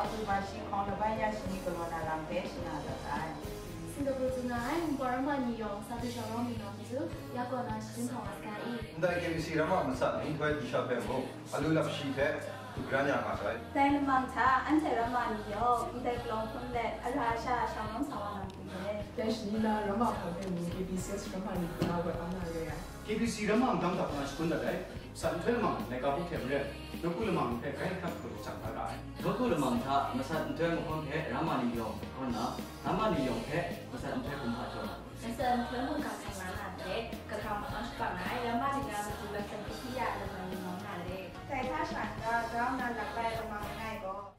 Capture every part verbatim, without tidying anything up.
October shi hkawng laban ya shani galaw na lam hpe shana dat ai. Singapore tsun ai Ningbo Ramma ni yawng sa du shawng rawng mi yawng hte tu, ya kaw na shachyun hkawng a saga i. Ndai K B C Ramma masat nhtoi di sha hpe mung, alu lap shi hpe du gran ya nga sai. Dai lamang hta, anhte Ramma ni yawng ndai palawng hpun let, ara sha shawng rawng sa wa na matu re. Dai shani na Ramma hpawng hpe mung, K B C S Ramma ni hkuna woi au na re ai. K B C Ramma ndang hta hkuna shagun dat ai. Masat nhtoi lamang, laika hpuk hte maren, nawku lamang hpe grai hkrat hkrum jang da ga ai. Nawku lamang hta masat nhtoi mahkawn hpe Ramma ni yawng hkawn nna, Ramma ni yawng hpe masat nhtoi kumhpa jaw ai. Masat nhtoi mungga hkang la na hte, kahkra mahkang shapang ai, Ramma ni na matu lasang kahti ya lamang ni ngawng na re. Dai hta sha n-ga, grau na lap lai lamang langai gaw,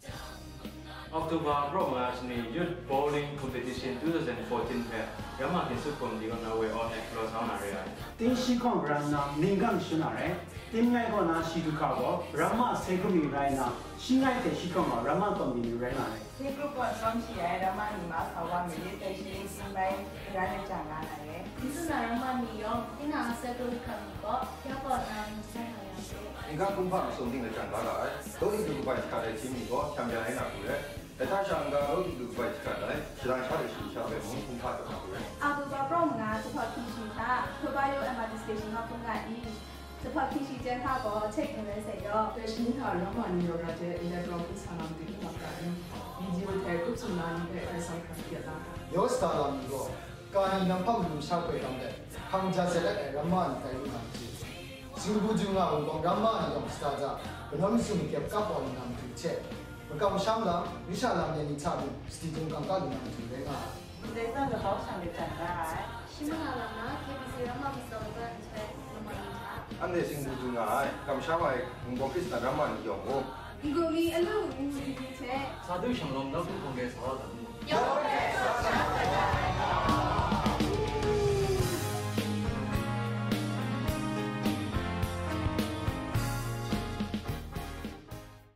October praw manga shani Youth Bowling Competition two thousand fourteen hpe Ramma Ginsup Committee kaw na woi awn ai galaw sa na re ai. 丁西 hkawng karan nna ninggang shun na re. 丁 ngai kaw na shi du hkra gaw Ramma sai hkrum mi rai nna, shi ngai hte shi hkawng gaw Ramma Committee ni rai nga ai. Sai hkrum gaw shawng shi ai Ramma ni ma sa wa mi lit tai shi ling sing bai karan ai jang nga na re. Ginsup na Ramma ni yawng, tinang a sai hkrum hkra mi gaw, ya kaw na ning jahta yang su. Ninggang kumhpa masum ting lajang la ga ai. Dawdi du kabai hkra dai hkying mi gaw hkyam ya ai na hku rai. Dai hta sha n-ga, dawdi du kabai hkra dai, shadan sha de shalu sha hpe mung kumhpa jaw na hku rai. October praw manga, jahpa hkying shi hta, Tobayo M R T station hkawng nga i, jahpa hkying shi jen hta gaw, check in rai sai yaw. Dai shani hta Ramma ni yawng ra hte ndai palawng hpun sa na matu n-ga hkra i, video hte grup tsun na ni hpe grai sau hkra hpyi la ga. Yaw sata lam ni gaw, Kani nang hpa matu sha hkoi tam let, hkang ja sat ai Ramma ni tai lu na matu. Singapore Jung nga Wunpawng Ramma ni yawng sata ja, kanawn masum kyep kap wa lu na matu hte, makam masham lam, risha lam yan ni hta mung, sadi dung kangka lu na matu rai nga ai. Ndai zawn labau shang de jan da ai. Shi manga lam na, K B C Ramma masau ai zawn nhtoi, Ramma ni hta. Anhte Singapore Jung nga ai, kamsham ai Wunpawng Hkristan Ramma ni yawng mung, N G O mi alu n-gun ni hte, sa du shawng rawng nawku hkawng de sa wa dat mu.